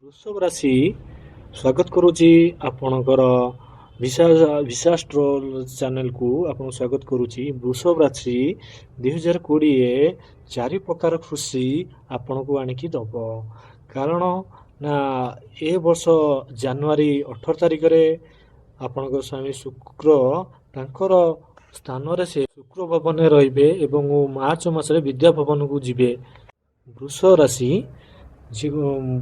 ବୃଷଭ ରାଶି, ସ୍ୱାଗତ କରୁଛି ଆପଣଙ୍କର ଭିସା ଭିସା ଷ୍ଟ୍ରୋଲ ଚ୍ୟାନେଲକୁ। ଆପଣଙ୍କୁ ସ୍ୱାଗତ କରୁଛି। ବୃଷଭ ରାଶି, 2020 ଚାରି ପ୍ରକାର ଖୁସି ଆପଣଙ୍କୁ ଆଣିକି ଦେବ। କାରଣ ନା ଏ ବର୍ଷ ଜାନୁଆରୀ 18 ତାରିଖରେ ଆପଣଙ୍କ ସ୍ୱାମୀ ଶୁକ୍ର ତାଙ୍କର ସ୍ଥାନରେ, ସେ ଶୁକ୍ର ଭବନରେ ରହିବେ ଏବଂ ମାର୍ଚ୍ଚ ମାସରେ ବିଦ୍ୟା ଭବନକୁ ଯିବେ। ବୃଷ ରାଶି,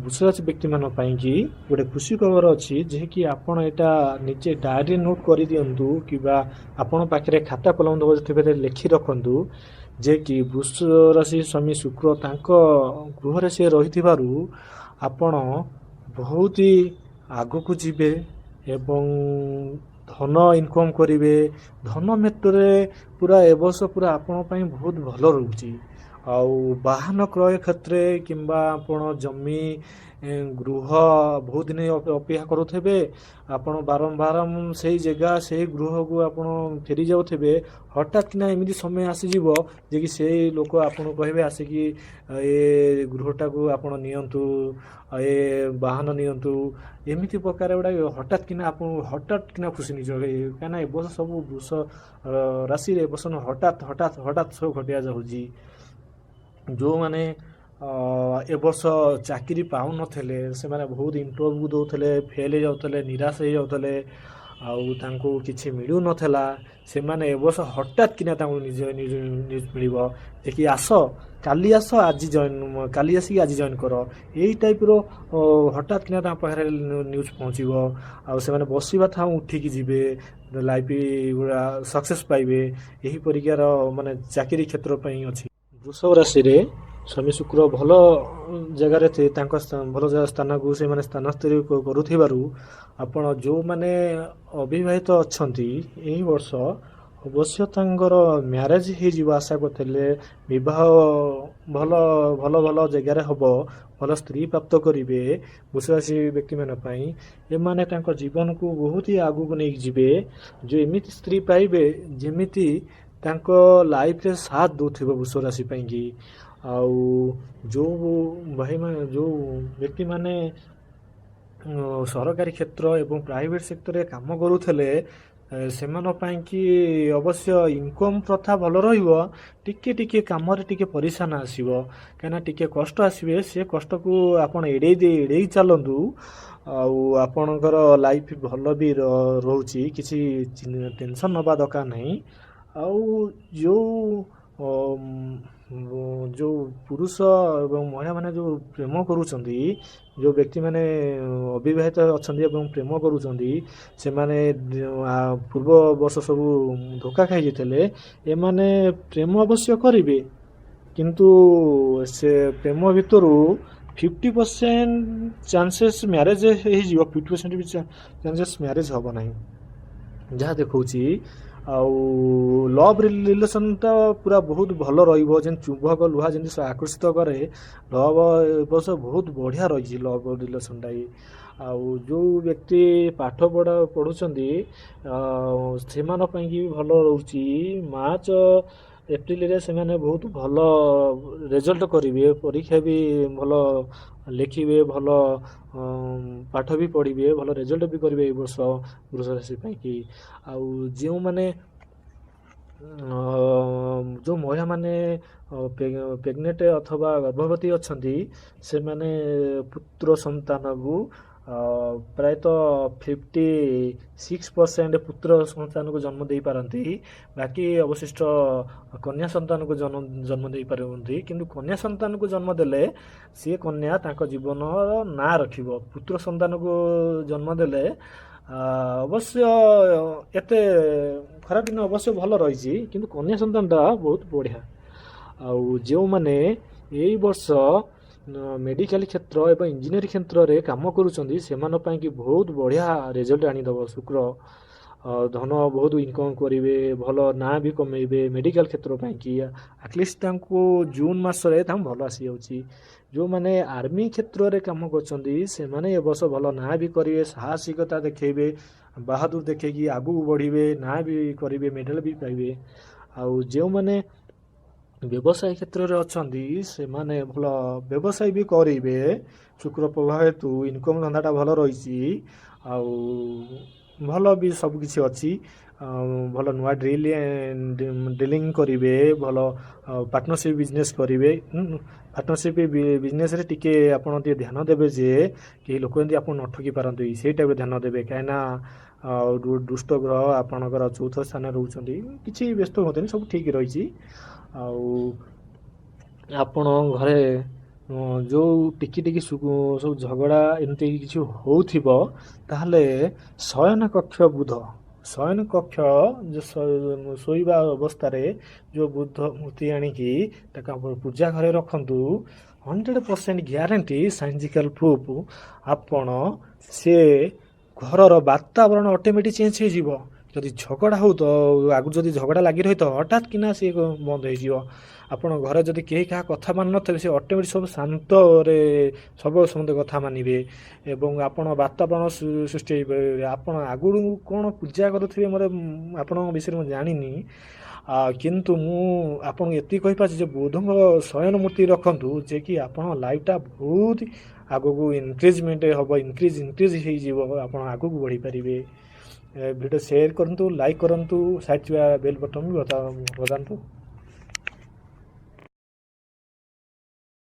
ବୃଷ ରାଶି ବ୍ୟକ୍ତିମାନଙ୍କ ପାଇଁକି ଗୋଟେ ଖୁସି ଖବର ଅଛି ଯେ କି ଆପଣ ଏଇଟା ନିଜେ ଡାଏରୀ ନୋଟ୍ କରିଦିଅନ୍ତୁ କିମ୍ବା ଆପଣ ପାଖରେ ଖାତା କଲମ ଥିବେ, ଲେଖି ରଖନ୍ତୁ ଯେ କି ବୃଷ ରାଶି ସ୍ୱାମୀ ଶୁକ୍ର ତାଙ୍କ ଗୃହରେ ସେ ରହିଥିବାରୁ ଆପଣ ବହୁତ ହି ଆଗକୁ ଯିବେ ଏବଂ ଧନ ଇନକମ୍ କରିବେ। ଧନ କ୍ଷେତ୍ରରେ ପୁରା ଏ ବର୍ଷ ପୁରା ଆପଣଙ୍କ ପାଇଁ ବହୁତ ଭଲ ରହୁଛି। ଆଉ ବାହନ କ୍ରୟ କ୍ଷେତ୍ରରେ କିମ୍ବା ଆପଣ ଜମି, ଗୃହ ବହୁତ ଦିନ ଅପେକ୍ଷା କରୁଥିବେ, ଆପଣ ବାରମ୍ବାର ସେଇ ଜାଗା, ସେଇ ଗୃହକୁ ଆପଣ ଫେରି ଯାଉଥିବେ, ହଠାତ୍ କିନା ଏମିତି ସମୟ ଆସିଯିବ ଯେ କି ସେଇ ଲୋକ ଆପଣଙ୍କୁ କହିବେ, ଆସିକି ଏ ଗୃହଟାକୁ ଆପଣ ନିଅନ୍ତୁ, ଏ ବାହନ ନିଅନ୍ତୁ। ଏମିତି ପ୍ରକାର ଗୁଡ଼ାକ ହଠାତ୍ କିନା ଆପଣଙ୍କୁ ହଠାତ୍ କିନା ଖୁସି ନିଜ, କାହିଁକିନା ଏ ବର୍ଷ ସବୁ ବୃଷ ରାଶିରେ ଏ ବର୍ଷ ହଠାତ୍ ହଠାତ୍ ହଠାତ୍ ସବୁ ଘଟିବା ଯାଉଛି। ଯେଉଁମାନେ ଏ ବର୍ଷ ଚାକିରି ପାଉନଥିଲେ, ସେମାନେ ବହୁତ ଇଣ୍ଟରଭ୍ୟୁ ଦେଉଥିଲେ, ଫେଲ୍ ହେଇଯାଉଥିଲେ, ନିରାଶ ହେଇଯାଉଥିଲେ ଆଉ ତାଙ୍କୁ କିଛି ମିଳୁନଥିଲା, ସେମାନେ ଏ ବର୍ଷ ହଠାତ୍ କିନା ତାଙ୍କୁ ନିଜ ନିଜ ନ୍ୟୁଜ୍ ମିଳିବ ଯେ କି ଆସ, କାଲି ଆସ, ଆଜି ଜଏନ୍, କାଲି ଆସିକି ଆଜି ଜଏନ୍ କର। ଏଇ ଟାଇପ୍ର ହଠାତ୍ କିନା ତାଙ୍କ ପାଖରେ ନ୍ୟୁଜ୍ ପହଞ୍ଚିବ ଆଉ ସେମାନେ ବସିବା ଥାଉ ଉଠିକି ଯିବେ, ଲାଇଫ୍ ଗୁଡ଼ା ସକ୍ସେସ୍ ପାଇବେ। ଏହି ପରିକାର ମାନେ ଚାକିରି କ୍ଷେତ୍ର ପାଇଁ ଅଛି। ବୃଷଭ ରାଶିରେ ସ୍ୱାମୀ ଶୁକ୍ର ଭଲ ଜାଗାରେ ତାଙ୍କ ଭଲ ସ୍ଥାନକୁ ସେମାନେ ସ୍ଥାନସ୍ଥିର କରୁଥିବାରୁ ଆପଣ ଯେଉଁମାନେ ଅବିବାହିତ ଅଛନ୍ତି, ଏହି ବର୍ଷ ଅବଶ୍ୟ ତାଙ୍କର ମ୍ୟାରେଜ୍ ହେଇଯିବ। ଆଶା କରିଥିଲେ ବିବାହ ଭଲ ଭଲ ଭଲ ଜାଗାରେ ହେବ, ଭଲ ସ୍ତ୍ରୀ ପ୍ରାପ୍ତ କରିବେ। ବୃଷରାଶି ବ୍ୟକ୍ତିମାନଙ୍କ ପାଇଁ ଏମାନେ ତାଙ୍କ ଜୀବନକୁ ବହୁତ ହି ଆଗକୁ ନେଇକି ଯିବେ। ଯେଉଁ ଏମିତି ସ୍ତ୍ରୀ ପାଇବେ, ଯେମିତି ତାଙ୍କ ଲାଇଫରେ ସାଥ ଦେଉଥିବ ବୃଷ ରାଶି ପାଇଁକି। ଆଉ ଯେଉଁ ଭାଇମାନେ, ଯେଉଁ ବ୍ୟକ୍ତିମାନେ ସରକାରୀ କ୍ଷେତ୍ର ଏବଂ ପ୍ରାଇଭେଟ୍ ସେକ୍ଟରରେ କାମ କରୁଥିଲେ, ସେମାନଙ୍କ ପାଇଁକି ଅବଶ୍ୟ ଇନକମ୍ ପ୍ରଥା ଭଲ ରହିବ। ଟିକେ ଟିକେ କାମରେ ଟିକେ ପରିଶାନ ଆସିବ, କାହିଁକିନା ଟିକେ କଷ୍ଟ ଆସିବେ। ସେ କଷ୍ଟକୁ ଆପଣ ଏଡ଼େଇ ଦେଇ ଏଡ଼େଇ ଚାଲନ୍ତୁ ଆଉ ଆପଣଙ୍କର ଲାଇଫ୍ ଭଲ ବି ରହୁଛି। କିଛି ଟେନସନ୍ ନେବା ଦରକାର ନାହିଁ। ଆଉ ଯେଉଁ ଯେଉଁ ପୁରୁଷ ଏବଂ ମହିଳାମାନେ ଯେଉଁ ପ୍ରେମ କରୁଛନ୍ତି, ଯେଉଁ ବ୍ୟକ୍ତିମାନେ ଅବିବାହିତ ଅଛନ୍ତି ଏବଂ ପ୍ରେମ କରୁଛନ୍ତି, ସେମାନେ ପୂର୍ବ ବର୍ଷ ସବୁ ଧୋକା ଖାଇଯାଇଥିଲେ। ଏମାନେ ପ୍ରେମ ଅବଶ୍ୟ କରିବେ, କିନ୍ତୁ ସେ ପ୍ରେମ ଭିତରୁ 50% ଚାନ୍ସେସ୍ ମ୍ୟାରେଜ୍ ହେଇଯିବ, 50% ବି ଚାନ୍ସେସ୍ ମ୍ୟାରେଜ୍ ହେବ ନାହିଁ ଯାହା ଦେଖାଉଛି। ଆଉ ଲଭ୍ ରିଲେସନ୍ଟା ପୁରା ବହୁତ ଭଲ ରହିବ। ଯେମିତି ଚୁମ୍ବକ ଲୁହା ଯେମିତି ଆକର୍ଷିତ କରେ, ଲଭ୍ ଏ ବର୍ଷ ବହୁତ ବଢ଼ିଆ ରହିଛି ଲଭ୍ ରିଲେସନ୍ଟା ବି। ଆଉ ଯେଉଁ ବ୍ୟକ୍ତି ପାଠ ପଢ଼ା ପଢ଼ୁଛନ୍ତି, ସେମାନଙ୍କ ପାଇଁକି ବି ଭଲ ରହୁଛି। ମାର୍ଚ୍ଚ ଏପ୍ରିଲରେ ସେମାନେ ବହୁତ ଭଲ ରେଜଲ୍ଟ କରିବେ, ପରୀକ୍ଷା ବି ଭଲ ଲେଖିବେ, ଭଲ ପାଠ ବି ପଢ଼ିବେ, ଭଲ ରେଜଲ୍ଟ ବି କରିବେ ଏଇ ବର୍ଷ ବୃଷ ରାଶି ପାଇଁକି। ଆଉ ଯେଉଁମାନେ, ଯେଉଁ ମହିଳାମାନେ ପ୍ରେଗନେଣ୍ଟ ଅଥବା ଗର୍ଭବତୀ ଅଛନ୍ତି, ସେମାନେ ପୁତ୍ର ସନ୍ତାନକୁ ପ୍ରାୟତଃ 56% ପୁତ୍ର ସନ୍ତାନକୁ ଜନ୍ମ ଦେଇପାରନ୍ତି, ବାକି ଅବଶିଷ୍ଟ କନ୍ୟା ସନ୍ତାନକୁ ଜନ୍ମ ଦେଇପାରନ୍ତି। କିନ୍ତୁ କନ୍ୟା ସନ୍ତାନକୁ ଜନ୍ମ ଦେଲେ ସିଏ କନ୍ୟା ତାଙ୍କ ଜୀବନର ନାଁ ରଖିବ। ପୁତ୍ର ସନ୍ତାନକୁ ଜନ୍ମ ଦେଲେ ଅବଶ୍ୟ ଏତେ ଖରାପ ଦିନ ଅବଶ୍ୟ ଭଲ ରହିଛି, କିନ୍ତୁ କନ୍ୟା ସନ୍ତାନଟା ବହୁତ ବଢ଼ିଆ। ଆଉ ଯେଉଁମାନେ ଏଇ ବର୍ଷ ମେଡ଼ିକାଲ କ୍ଷେତ୍ର ଏବଂ ଇଞ୍ଜିନିୟରିଂ କ୍ଷେତ୍ରରେ କାମ କରୁଛନ୍ତି, ସେମାନଙ୍କ ପାଇଁକି ବହୁତ ବଢ଼ିଆ ରେଜଲ୍ଟ ଆଣିଦେବ ଶୁକ୍ର। ଧନ ବହୁତ ଇନକମ୍ କରିବେ, ଭଲ ନାଁ ବି କମେଇବେ। ମେଡ଼ିକାଲ କ୍ଷେତ୍ର ପାଇଁକି ଆଟଲିଷ୍ଟ ତାଙ୍କୁ ଜୁନ୍ ମାସରେ ତାଙ୍କୁ ଭଲ ଆସିଯାଉଛି। ଯେଉଁମାନେ ଆର୍ମି କ୍ଷେତ୍ରରେ କାମ କରୁଛନ୍ତି, ସେମାନେ ଏ ବର୍ଷ ଭଲ ନାଁ ବି କରିବେ, ସାହସିକତା ଦେଖେଇବେ, ବାହାଦୁର ଦେଖେଇକି ଆଗକୁ ବଢ଼ିବେ, ନାଁ ବି କରିବେ, ମେଡ଼ାଲ ବି ପାଇବେ। ଆଉ ଯେଉଁମାନେ ବ୍ୟବସାୟ କ୍ଷେତ୍ରରେ ଅଛନ୍ତି, ସେମାନେ ଭଲ ବ୍ୟବସାୟ ବି କରିବେ। ଶୁକ୍ର ପ୍ରଭାବ ହେତୁ ଇନକମ୍ ଧନ୍ଦାଟା ଭଲ ରହିଛି ଆଉ ଭଲ ବି ସବୁକିଛି ଅଛି। ଆଉ ଭଲ ନୂଆ ଡିଲିଂ କରିବେ, ଭଲ ପାର୍ଟନରସିପ୍ ବିଜନେସ୍ କରିବେ। ପାର୍ଟନରସିପ୍ ବିଜନେସ୍ରେ ଟିକେ ଆପଣ ଟିକେ ଧ୍ୟାନ ଦେବେ ଯେ କେହି ଲୋକ ଯେମିତି ଆପଣ ନ ଠକି ପାରନ୍ତି, ସେଇଟା ବି ଧ୍ୟାନ ଦେବେ। କାହିଁକିନା ଆଉ ଦୁଷ୍ଟ ଗ୍ରହ ଆପଣଙ୍କର ଚତୁର୍ଥ ସ୍ଥାନରେ ରହୁଛନ୍ତି। କିଛି ବ୍ୟସ୍ତ ହୁଅନ୍ତୁନି, ସବୁ ଠିକ୍ ରହିଛି। ଆଉ ଆପଣ ଘରେ ଯେଉଁ ଟିକି ଟିକି ସବୁ ଝଗଡ଼ା ଏମିତି କିଛି ହେଉଥିବ, ତାହେଲେ ଶୟନ କକ୍ଷ ବୁଧ, ଶୟନ କକ୍ଷ ଯେଉଁ ଶୋଇବା ଅବସ୍ଥାରେ ଯେଉଁ ବୁଦ୍ଧ ମୂର୍ତ୍ତି ଆଣିକି ତାକୁ ଆପଣ ପୂଜା ଘରେ ରଖନ୍ତୁ। 100% ଗ୍ୟାରେଣ୍ଟି, ସାଇଣ୍ଟିଫିକାଲ ପ୍ରୁଫ୍, ଆପଣ ସେ ଘରର ବାତାବରଣ ଅଟୋମେଟିକ୍ ଚେଞ୍ଜ ହେଇଯିବ। ଯଦି ଝଗଡ଼ା ହଉ ତ ଆଗରୁ ଯଦି ଝଗଡ଼ା ଲାଗି ରହିଥିବ, ହଠାତ୍ କିନା ସିଏ ବନ୍ଦ ହେଇଯିବ। ଆପଣ ଘରେ ଯଦି କେହି କାହା କଥା ମାନୁନଥିବେ, ସେ ଅଟୋମେଟିକ୍ ସବୁ ଶାନ୍ତରେ ସବୁ ସମସ୍ତେ କଥା ମାନିବେ ଏବଂ ଆପଣ ବାତାବରଣ ସୃଷ୍ଟି ହେଇପାରିବେ। ଆପଣ ଆଗରୁ କ'ଣ ପୂଜା କରୁଥିବେ ମୋତେ ଆପଣଙ୍କ ବିଷୟରେ ମୁଁ ଜାଣିନି, କିନ୍ତୁ ମୁଁ ଆପଣଙ୍କୁ ଏତିକି କହିପାରୁଛି ଯେ ବୁଧଙ୍କ ଶୟନ ମୂର୍ତ୍ତି ରଖନ୍ତୁ, ଯେ କି ଆପଣଙ୍କ ଲାଇଫଟା ବହୁତ ଆଗକୁ ଇନକ୍ରିଜମେଣ୍ଟ ହେବ, ଇନକ୍ରିଜ୍ ହେଇଯିବ, ଆପଣ ଆଗକୁ ବଢ଼ିପାରିବେ। ଭିଡ଼ିଓ ସେୟାର କରନ୍ତୁ, ଲାଇକ୍ କରନ୍ତୁ, ସାଇଡ଼୍ ଥିବା ବେଲ୍ ବଟନ୍ ବି ବଜାନ୍ତୁ।